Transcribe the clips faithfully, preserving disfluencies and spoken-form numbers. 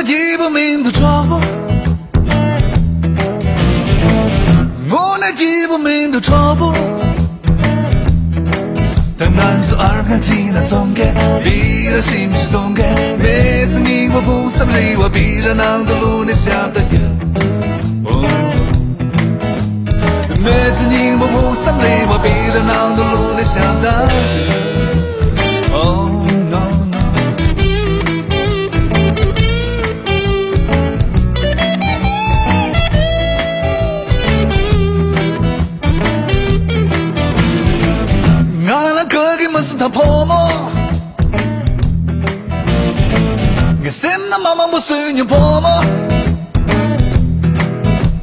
སྐྱིད་པོ་མི་འདུག་གྲོགས་པོ། དངོས་གནས་སྐྱིད་པོ་མི་འདུག་གྲོགས་པོ། ད་ང་ཚོ་ཨར་ཁན་ཊི་ན་འཛོམས་གས། སྦི་ར་ཞིམ་ཞིག་འཐུང་གས། མི་ཚེ་སྙིང་པོ་ཕུགས་བསམ་རེ་བ། སྦི་ར་ནང་དུ་བླུགས་ནས་ཞབས་ཏ་རྒྱབ། མི་ཚེ་སྙིང་པོ་ཕུགས་བསམ་རེ་བ། སྦི་ར་ནང་དུ་བླུགས་ནས་ཞབས་ཏ། Oh no no། ང་ལ་ག་གི་མ་སུ་ཐ་ཕོ་མོ། ངའི་སེམས་ན་མ་མང་པོ་སུ་ཉོ་ཕོ་མོ།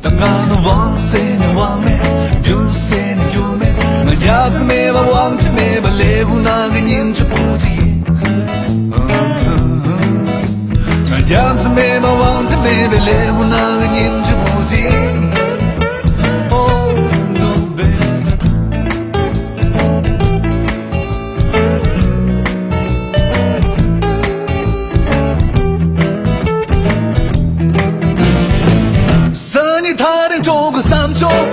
ད་ང་ནི་དབང་ཟེར་ནི་དབང་མེད། རྒྱུ་ཟེར་ནི་རྒྱུ་མེད། ང་རྒྱབ་ས་མེད་པ་དབང་ཆ་མེད་པ་ལས་ཁུངས་ནང་གི་ཉིན་གཅིག་པུ་ཅིག་ཡིན། ང་རྒྱབ་ས་མེད་པ་དབང་ཆ་མེད་པའི་ལས་ཁུངས་ནང་གི་ཉིན་གཅིག་པུ་ཅིག Oh no baby། སང་ཉིན་ཐག་རིང་འགྲོ་དགོས་བསམ་བྱུང་།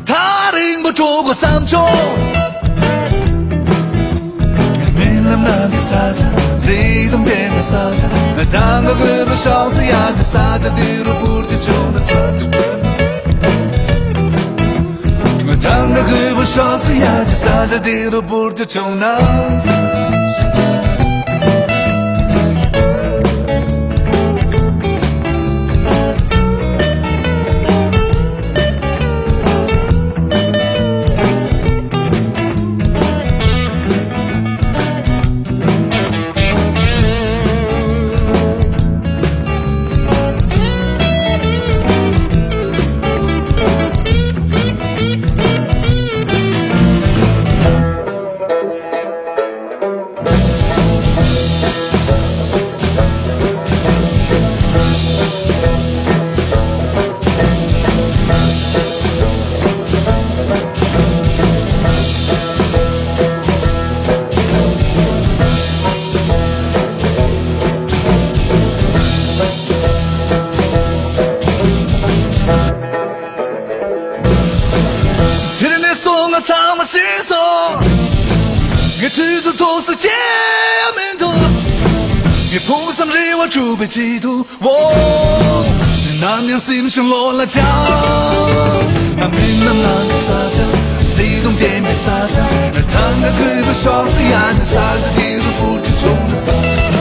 ཐག་རིང་པོ་འགྲོ་དགོས་བསམ་བྱུང་། རྨི་ལམ་ནང་གི་ས་ཆ། བརྩེ་དུང་ལྡན་པའི་ས་ཆ། ང་དང་ག་གུས་པ་ཤོག་ས་ཡ་ཆ། ས་ཆ་འདི་རུ་འཕུར་རྒྱུ་བྱུང་ན་ས་ཆ། ང་དང་ག་གུས་པ་ཤོག་ས་ཡ་ཆ། ས་ཆ་འདི་རུ་འཕུར་རྒྱུ་བྱུང་ན། དེ་ནས་བཟུང་ང་ཚང་མ་ཤེས་སོང་། ངའི་དུས་ཚོད་ཐུག་ས་སྐྱེལ་ཡ་མི་འདུག་ངའི་ཕུགས་བསམ་རེ་བ་འགྲུབ་པའི་ཆེད་དུ། འོ། དེ་ནམ་ཡང་སེམས་ཤིང་ལོ་ལ་འཇགས། ང་མི་རྣམས་ནང་གི་ས་ཆ། བརྩེ་དུང་ལྡན་པའི་ས་ཆ། ང་དང་ག་གུས་པ་ཤོག་ས་ཡ་ཆ། ས་ཆ་འདི་རུ་འཕུར་རྒྱུ་བྱུང་ན་ས་ཆ།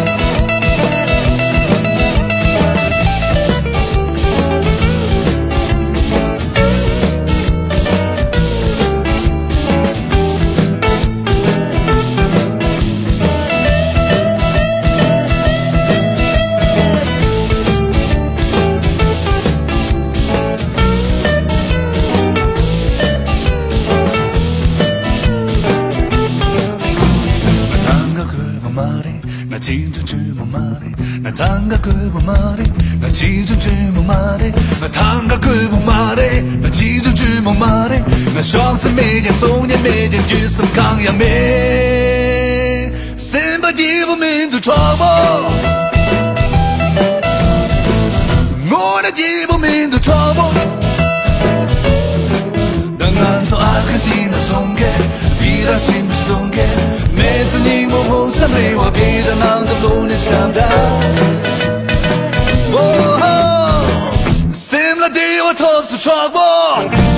ང་དང་ག་གུས་པ་མ་རེད། ང་ཅི་འདྲ་བཅོས་མ་མ་རེད། ང་དང་ག་གུས་པ་མ་རེད། ང་ཅི་འདྲ་བཅོས་མ་མ་རེད། ང་དང་ག་གུས་པ་མ་རེད། ང་ཅི་འདྲ་བཅོས་མ་མ་རེད། ང་ཤོག་ས་མེད་ཀྱང་སོང་ཉན་མེད་ཀྱང་རྒྱུས་སམ་གང་ཡང་མེད། སེམས་པ་སྐྱིད་པོ་མི་འདུག་གྲོགས་པོ། དངོས་གནས་སྐྱིད་པོ་མི་འདུག་གྲོགས་པོ། ད་ང་ཚོ་ཨར་ཁན་ཊི་ན་འཛོམས་གས། སྦི་ར་ཞིམ་པོ་ཞིག་འཐུང་གས། མི་ཚེ་སྙིང་པོ་ཕུགས་བསམ་རེ་བ། སྦི་ར་ནང་དུ་བླུགས་ནས་ཞབས་ཏ། འོ་ཧོ། སེམས་ལ་བདེ་བ་ཐོབ་སོང་གྲོགས་པོ།